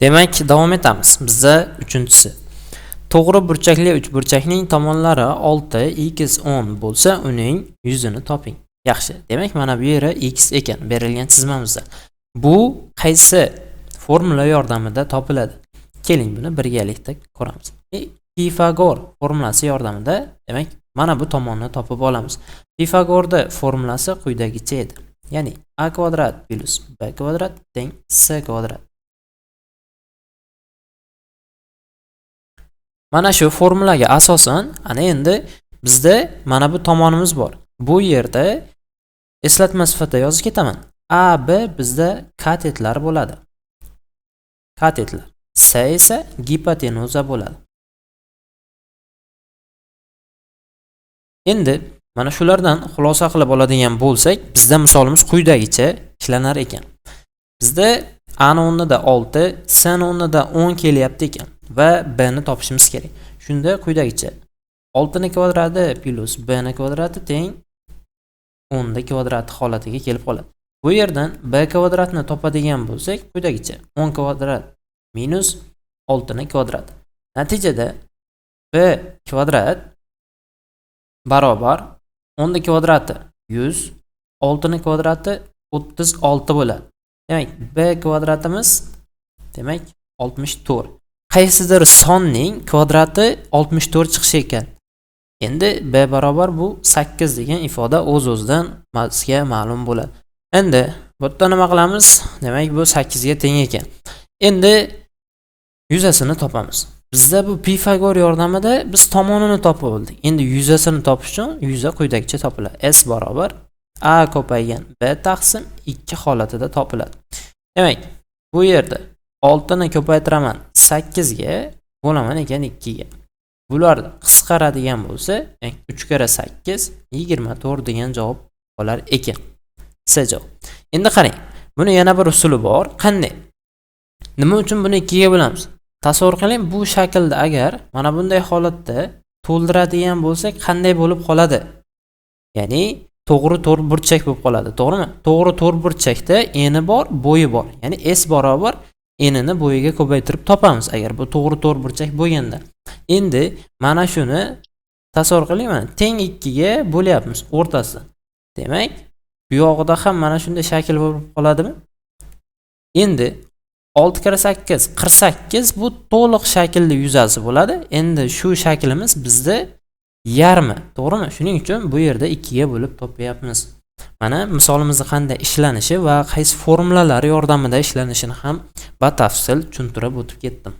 Demak, davom etamiz. Bizda uchinchisi. To'g'ri burchakli uchburchakning tomonlari 6, x 10 bo'lsa, uning yuzini toping. Yaxshi. Demak, mana bu yeri x ekan berilgan chizmamizda. Bu qaysi formula yordamida topiladi? Keling, buni birgalikda ko'ramiz. Pifagor formulasi yordamida, demak, mana bu tomonni topib olamiz. Pifagorda formulasi quyidagicha edi. Ya'ni a kvadrat plus b kvadrat teng c kvadrat. Mana shu formulaga asosan ana endi bizda mana bu tomonimiz bor. Bu yerda eslatma sifatida yozib ketaman. A, B bizda katetlar bo'ladi. Katetlar. S esa gipotenuza bo'ladi. Endi mana shulardan xulosa qilib oladigan bo'lsak, bizda misolimiz quyidagicha ishlanar ekan. Bizda A ni o'rnida 6, S ni o'rnida 10 kelyapti ekan va B ni topishimiz kerak. Shunda quyidagicha 6 ni kvadrati plus B ni kvadrati teng 10 ni kvadrati holatiga kelib qoladi. Bu yerdan B kvadratni topadigan bo'lsak, quyidagicha 10 kvadrat minus 6 ni kvadrati. Natijada B kvadrat barobar 10 ni kvadrati 100, 6 ni kvadrati 36 bo'ladi. Demak, B kvadratimiz demak 64. Qaysidir sonning kvadrati 64 chiqishi ekan. Endi B barobar bu 8 degan ifoda o'z-o'zidan bizga ma'lum bo'ladi. Endi bu yerda nima qilamiz? Demak, bu 8 ga teng ekan. Endi yuzasini topamiz. Bizda bu Pifagor yordamida biz tomonini topib oldik. Endi yuzasini topish uchun yuza quyidagicha topiladi. S barobar A ko'paygan B taqsim 2 holatida topiladi. Demak, bu yerda 6 ni ko'paytiraman 8 ga, bo'laman ekan 2 ga. Bular qisqaradigan bo'lsa, 3 karra 8 24 degan javob bo'lar ekan. S javob. Endi qarang, buni yana bir usuli bor. Qanday? Nima uchun buni 2 ga bo'lamiz? Tasavvur qiling, bu shaklda agar mana bunday holatda to'ldiradigan bo'lsak, qanday bo'lib qoladi? Ya'ni to'g'ri to'rt burchak bo'lib qoladi, to'g'rimi? To'g'ri to'rt burchakda eni bor, bo'yi bor. Ya'ni S barobar enini bo'yiga ko'paytirib topamiz agar bu to'g'ri to'rt burchak bo'lganda. Endi mana shuni tasavvur qiling, mana teng 2 ga bo'lyapmiz o'rtasi. Demak, bu yog'ida ham mana shunday shakl bo'lib qoladimi? Endi 6 karra 8 48 bu to'liq shaklli yuzasi bo'ladi. Endi shu shaklimiz bizda yarmi, to'g'rimi? Shuning uchun bu yerda 2 ga bo'lib topyapmiz. Mana misolimizni qanday ishlanishi va qaysi formulalar yordamida ishlanishini ham batafsil tushuntirib o'tib ketdim.